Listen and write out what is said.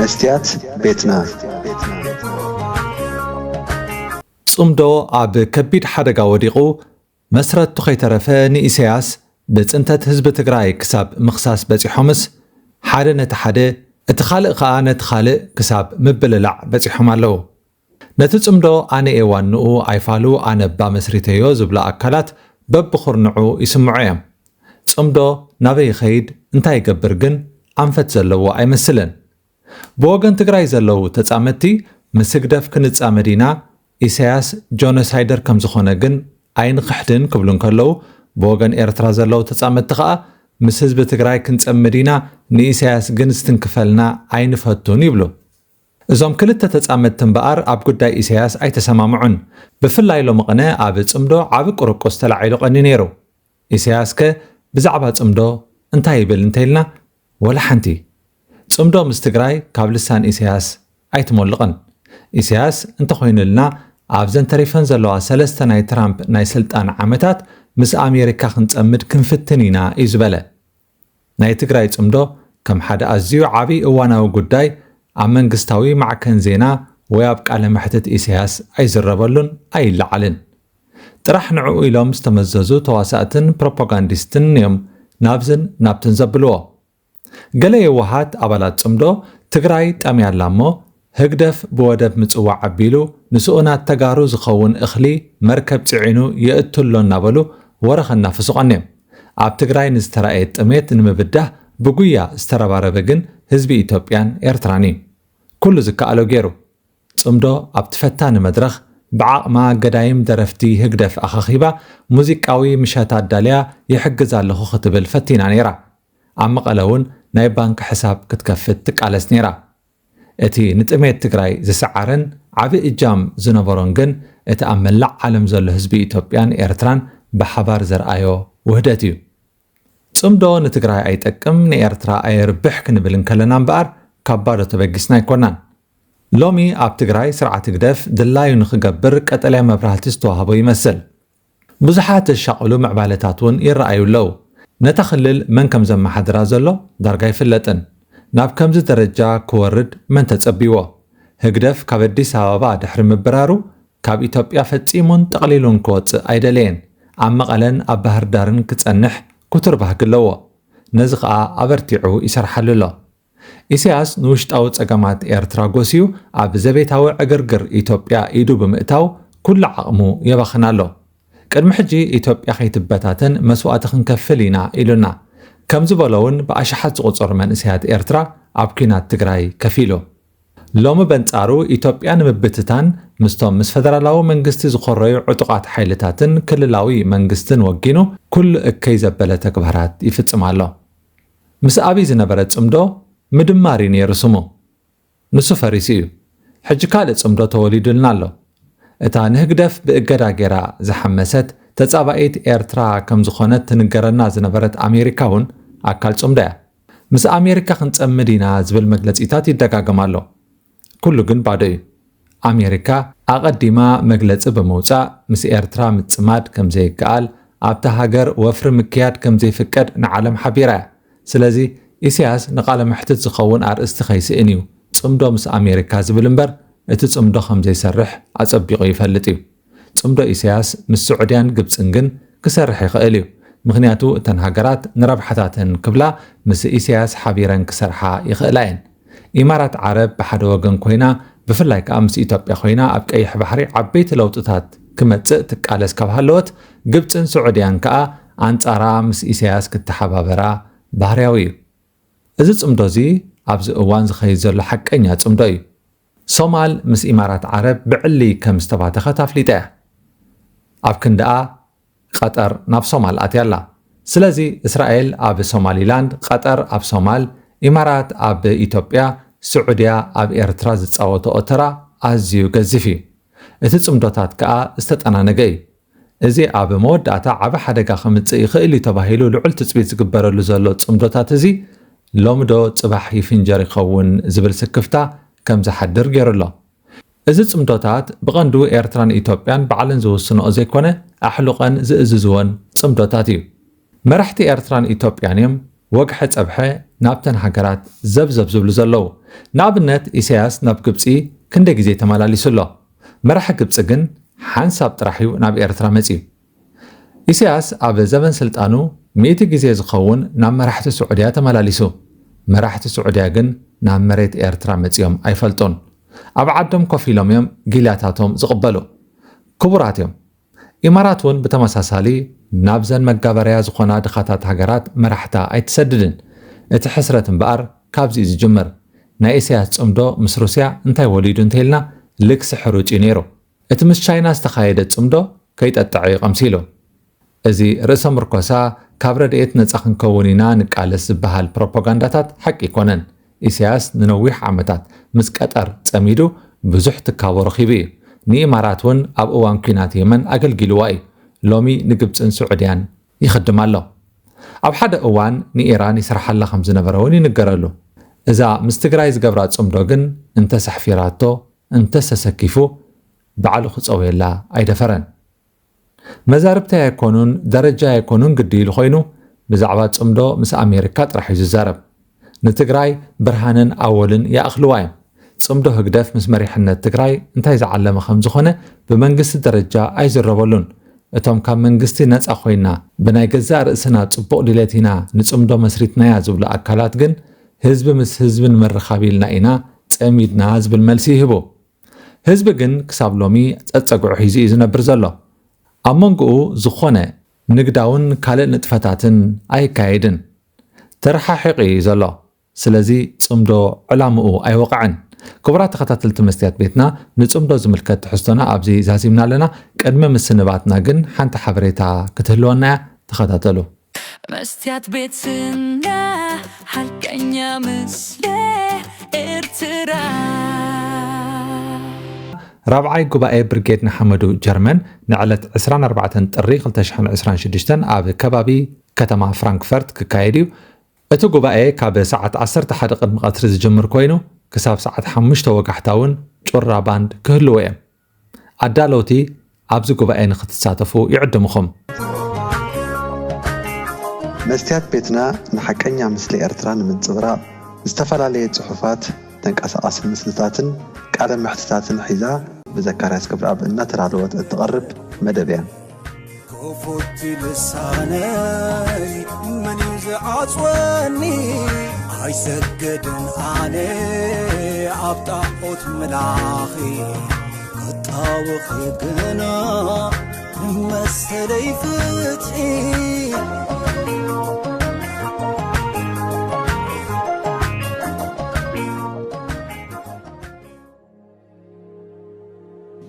መስትያት ቤትና። ጽምዶ ኣብ ከቢድ ሓደጋ ወዲቑ፣ መስረቱ ከይተረፈ ንኢሳያስ ብጽንተት ህዝቢ ትግራይ ክሳብ ምኽሳስ በጺሖምስ፣ ሓደ ነቲ ሓደ፣ እቲ ካልእ ከኣ ነቲ ካልእ ክሳብ ምብልላዕ በጺሖም ኣለዉ። ነቲ ጽምዶ ኣነ እየ ዋንኡ፣ ኣይፋሉ ኣነ እባ መስሪተዮ ዝብሉ ኣካላት በብኹርንዑ ይስምዑ እዮም። ጽምዶ ናበይ ይኸይድ እንታይ ይገብር ግን ኣንፈት ዘለዎ ኣይመስልን። ብወገን ትግራይ ዘለዉ ተጻመድቲ ምስ ህግደፍ ክንጻመድ ኢና፣ ኢሳያስ ጆኖሳይደር ከም ዝኾነ ግን ኣይንኽሕድን ክብሉ እንከለዉ፣ ብወገን ኤርትራ ዘለዉ ተጻመድቲ ከኣ ምስ ህዝቢ ትግራይ ክንጸምድ ኢና፣ ንኢሳያስ ግን ዝትንክፈልና ኣይንፈቱን ይብሉ። እዞም ክልተ ተጻመድቲ እምበኣር ኣብ ጉዳይ ኢሳያስ ኣይተሰማምዑን። ብፍላይ ሎሚ ቅነ ኣብ ጽምዶ ዓቢ ቁርቁስ ተላዒሉ ቀኒ ነይሩ። ኢሳያስ ከ ብዛዕባ ጽምዶ እንታይ ይብል እንተኢልና፣ ወላ ሓንቲ። ጽምዶ ምስ ትግራይ ካብ ልሳን ኢሳያስ ኣይትሞልቕን። ኢሳያስ እንተኾይኑልና ኣብዘን ተሪፈን ዘለዋ ሰለስተ ናይ ትራምፕ ናይ ስልጣን ዓመታት ምስ ኣሜሪካ ክንጸምድ ክንፍትን ኢና እዩ ዝበለ። ናይ ትግራይ ጽምዶ ከም ሓደ ኣዝዩ ዓቢ እዋናዊ ጉዳይ ኣብ መንግስታዊ ማዕከን ዜና ወይ ኣብ ቃለ መሕትት ኢሳያስ ኣይዝረበሉን ኣይለዓልን። ጥራሕ ንዕኡ ኢሎም ዝተመዘዙ ተዋሳእትን ፕሮፓጋንዲስትን እዮም ናብዝን ናብትን ዘብልዎ። ገለ የዋሃት ኣባላት ጽምዶ ትግራይ ጠምያ ኣላ እሞ ህግደፍ ብወደብ ምጽዋዕ ኣቢሉ ንስኡናት ተጋሩ ዝኸውን እኽሊ መርከብ ጽዒኑ የእቱ ኣሎ እናበሉ ወረ ከናፍሱ ቀንዮም። ኣብ ትግራይ ንዝተራእየ ጥሜት ንምብዳህ ብጉያ ዝተረባረበ ግን ህዝቢ ኢትዮጵያን ኤርትራን እዩ። ኩሉ ዝከኣሎ ገይሩ። ጽምዶ ኣብቲ ፈታኒ መድረኽ ብዓቕማ ገዳይም ደረፍቲ ህግደፍ ኣኻኺባ ሙዚቃዊ ምሸት ኣዳልያ ይሕግዝ ኣለኹ ክትብል ፈቲና ነይራ። ኣብ መቐለ እውን ናይ ባንክ ሕሳብ ክትከፍት ትቃለስ ነይራ። እቲ ንጥሜት ትግራይ ዝሰዓረን ዓቢ እጃም ዝነበሮን ግን እቲ ኣብ መላእ ዓለም ዘሎ ህዝቢ ኢትዮጵያን ኤርትራን ብሓባር ዘርኣዮ ውህደት እዩ። ጽምዶ ንትግራይ ኣይጠቅም ንኤርትራ ኣየርብሕ ክንብል እንከለና እምበኣር ካብ ባዶ ተበጊስና ኣይኮናን። ሎሚ ኣብ ትግራይ ስርዓት ህግደፍ ድላዩ ንኽገብር ቀጠልያ መብራህቲ ዝተዋህቦ ይመስል። ብዙሓት ዘሻቕሉ ምዕባለታት እውን ይረኣዩ ኣለዉ። ነታ ክልል መን ከም ዘመሓድራ ዘሎ ዳርጋ ኣይፍለጥን። ናብ ከምዚ ደረጃ ክወርድ መን ተጸብይዎ? ህግደፍ ካብ ኣዲስ ኣበባ ድሕሪ ምብራሩ ካብ ኢትዮጵያ ፈጺሙን ጠቕሊሉን ክወጽእ ኣይደለየን። ኣብ መቐለን ኣብ ባህር ዳርን ክጸንሕ ክቱር ባህጊ ኣለዎ። ነዚ ኸኣ ኣበርቲዑ ይሰርሓሉ ኣሎ። ኢሳያስ ንውሽጣዊ ጸገማት ኤርትራ ጎስዩ ኣብ ዘቤታዊ ዕግርግር ኢትዮጵያ ኢዱ ብምእታው ኩሉ ዓቕሙ የባኽን ኣሎ። ቅድሚ ሕጂ ኢትዮጵያ ከይትበታተን መስዋእቲ ክንከፍል ኢና ኢሉና። ከም ዝበሎ እውን ብኣሽሓት ዝቑጸሩ መንእሰያት ኤርትራ ኣብ ኲናት ትግራይ ከፊሉ። ሎሚ በንጻሩ ኢትዮጵያ ንምብትታን ምስቶም ምስ ፈደራላዊ መንግስቲ ዝኾረዩ ዕጡቓት ሓይልታትን ክልላዊ መንግስትን ወጊኑ ኩሉ እከይ ዘበለ ተግባራት ይፍጽም ኣሎ። ምስ ኣብይ ዝነበረ ጽምዶ ምድማር እዩ ነይሩ ስሙ። ንሱ ፈሪሱ እዩ። ሕጂ ካልእ ጽምዶ ተወሊዱልና ኣሎ። እታ ንህግደፍ ብእገዳ ገይራ ዝሓመሰት ተጻባኢት ኤርትራ ከም ዝኾነት ትንገረና ዝነበረት ኣሜሪካ እውን ኣካል ጽምዶ እያ። ምስ ኣሜሪካ ክንጸምድ ኢና ዝብል መግለጺታት ይደጋገም ኣሎ። ኩሉ ግን ባዶ እዩ። ኣሜሪካ ኣቐዲማ መግለጺ ብምውጻእ ምስ ኤርትራ ምጽማድ ከም ዘይከኣል፣ ኣብታ ሃገር ወፍሪ ምክያድ ከም ዘይፍቀድ ንዓለም ሓቢራ እያ። ስለዚ ኢሳያስ ንቃለ መሕትት ዝኸውን ኣርእስቲ ከይስእን እዩ ጽምዶ ምስ ኣሜሪካ ዝብል እምበር እቲ ጽምዶ ከም ዘይሰርሕ ኣጸቢቑ ይፈልጥ እዩ። ጽምዶ ኢሳያስ ምስ ስዑድያን ግብጽን ግን ክሰርሕ ይኽእል እዩ። ምኽንያቱ እተን ሃገራት ንረብሓታተን ክብላ ምስ ኢሳያስ ሓቢረን ክሰርሓ ይኽእላ እየን። ኢማራት ዓረብ ብሓደ ወገን ኮይና ብፍላይ ከኣ ምስ ኢትዮጵያ ኮይና ኣብ ቀይሕ ባሕሪ ዓበይቲ ለውጥታት ክመጽእ ትቃለስ ካብ ሃለወት ግብጽን ስዑድያን ከኣ ኣንጻራ ምስ ኢሳያስ ክተሓባበራ ባህርያዊ እዩ። እዚ ጽምዶ እዚ ኣብዚ እዋን ዝኸይድ ዘሎ ሓቀኛ ጽምዶ እዩ። ሶማል ምስ ኢማራት ዓረብ ብዕሊ ከም ዝተባተኸት ኣፍሊጣ እያ። ኣብ ክንድኣ ቀጠር ናብ ሶማል ኣትያ ኣላ። ስለዚ እስራኤል ኣብ ሶማሊላንድ፣ ቀጠር ኣብ ሶማል፣ ኢማራት ኣብ ኢትዮጵያ፣ ስዑድያ ኣብ ኤርትራ ዝጻወትኦ ተራ ኣዝዩ ገዚፍ እዩ። እቲ ጽምዶታት ከኣ ዝተጠናነገ እዩ። እዚ ኣብ መወዳእታ ዓቢ ሓደጋ ከምጽእ ይኽእል እዩ ተባሂሉ ልዑል ትጽቢት ዝግበረሉ ዘሎ ጽምዶታት እዚ ሎሚ ዶ ጽባሕ ይፍንጀር ይኸውን ዝብል ስክፍታ ከም ዝሓድር ገይሩ ኣሎ። እዚ ጽምዶታት ብቐንዱ ኤርትራን ኢትዮጵያን ባዕለን ዝውስንኦ ዘይኮነ ኣሕሉቐን ዝእዝዝወን ጽምዶታት እዩ። መራሕቲ ኤርትራን ኢትዮጵያን እዮም ወግሐ ጸብሐ ናብተን ሃገራት ዘብዘብ ዝብሉ ዘለዉ። ንኣብነት፣ ኢሳያስ ናብ ግብጺ ክንደይ ግዜ ተመላሊሱ ኣሎ? መራሒ ግብጺ ግን ሓንሳብ ጥራሕ እዩ ናብ ኤርትራ መጺኡ። ኢሳያስ ኣብ ዘበን ስልጣኑ ሚእቲ ግዜ ዝኸውን ናብ መራሕቲ ስዑድያ ተመላሊሱ። መራሕቲ ስዑድያ ግን ናብ መሬት ኤርትራ መጺኦም ኣይፈልጡን። ኣብ ዓዶም ኮፍ ኢሎም እዮም ጊላታቶም ዝቕበሉ። ክቡራት እዮም። ኢማራት እውን ብተመሳሳሊ ናብዘን መጋበርያ ዝኾና ድኻታት ሃገራት መራሕታ ኣይትሰድድን። እቲ ሕስረት እምበኣር ካብዚ እዩ ዝጅምር። ናይ ኢሳያስ ጽምዶ ምስ ሩስያ እንታይ ወሊዱ እንተኢልና ልክሲ ሕሩጭ እዩ ነይሩ። እቲ ምስ ቻይና ዝተኻየደ ጽምዶ ከይጠጥዐ እዩ ቀምሲሉ። እዚ ርእሰ ምርኮሳ ካብ ረድኤት ነጻ ክንከውን ኢና ንቃለስ ዝበሃል ፕሮፓጋንዳታት ሓቂ ኣይኮነን። ኢሳያስ ንነዊሕ ዓመታት ምስ ቀጠር ጸሚዱ ብዙሕ ትካቦ ረኺቡ እዩ። ንኢማራት እውን ኣብ እዋን ኲናት የመን ኣገልጊልዋ እዩ። ሎሚ ንግብጽን ስዑድያን ይኽድም ኣሎ። ኣብ ሓደ እዋን ንኢራን ይስርሓላ ከም ዝነበረ እውን ይንገረሉ። እዛ ምስ ትግራይ ዝገብራ ጽምዶ ግን እንተሰሕፊራቶ፣ እንተሰሰኪፉ ባዕሉ ክጸውየላ ኣይደፈረን። መዛርብተይ ኣይኮኑን፣ ደረጃ ኣይኮኑን ግዲ ኢሉ ኮይኑ ብዛዕባ ጽምዶ ምስ ኣሜሪካ ጥራሕ እዩ ዝዛረብ። ንትግራይ ብርሃንን ኣወልን ይኣኽልዋ እዮም። ጽምዶ ህግደፍ ምስ መሪሕነት ትግራይ እንታይ ዝዓለመ ከም ዝኾነ ብመንግስቲ ደረጃ ኣይዝረበሉን። እቶም ካብ መንግስቲ ነጻ ኮይና ብናይ ገዛእ ርእስና ጽቡቕ ድሌት ኢና ንጽምዶ መስሪትናያ ዝብሉ ኣካላት ግን ህዝቢ ምስ ህዝቢ ንምርኻብ ኢልና ኢና ጸሚድና ዝብል መልሲ ይህቡ። ህዝቢ ግን ክሳብ ሎሚ ጸጸግዑ ሒዙ እዩ ዝነብር ዘሎ። ኣብ መንጎኡ ዝኾነ ንግዳውን ካልእ ንጥፈታትን ኣይካየድን። ተረሓሒቑ እዩ ዘሎ። ስለዚ ጽምዶ ዕላምኡ ኣይወቕዐን። ክቡራት ተኸታተልቲ መስትያት ቤትና፣ ንጽምዶ ዝምልከት ትሕዝቶና ኣብዚ ዛዚምና ኣለና። ቅድሚ ምስንባትና ግን ሓንቲ ሓበሬታ ክትህልወና እያ። ተኸታተሉ። መስትያት ቤትና፣ ሓቀኛ ምስሊ ኤርትራ። ራብዓይ ጉባኤ ብርጌድ ንሓመዱ ጀርመን ንዕለት ዕስራን ኣርባዕተን ጥሪ ክልተ ሽሕን ዕስራን ሽዱሽተን ኣብ ከባቢ ከተማ ፍራንክፈርት ክካየድ እዩ። እቲ ጉባኤ ካብ ሰዓት ዓሰርተ ሓደ ቅድሚ ቀትሪ ዝጅምር ኮይኑ፣ ክሳብ ሰዓት ሓሙሽተ ወጋሕታ እውን ጩራ ባንድ ክህልዎ እዮም። ኣዳለውቲ ኣብዚ ጉባኤ ንክትሳተፉ ይዕድምኹም። መስትያት ቤትና ንሓቀኛ ምስሊ ኤርትራ ንምንጽብራቕ ዝተፈላለየ ጽሑፋት፣ ተንቀሳቓሲ ምስልታትን ቃለ መሕትታትን ሒዛ ብዘካርያስ ገብረኣብ እናተዳለወት እትቐርብ መደብ እያ። ክፉት ልሳነይ መን እዩ ዝዓጽወኒ? ኣይሰግድን ኣነ ኣብ ጣዖት ምላኺ፣ ክጣወኺ ግና መሰለይ ፍትሒ።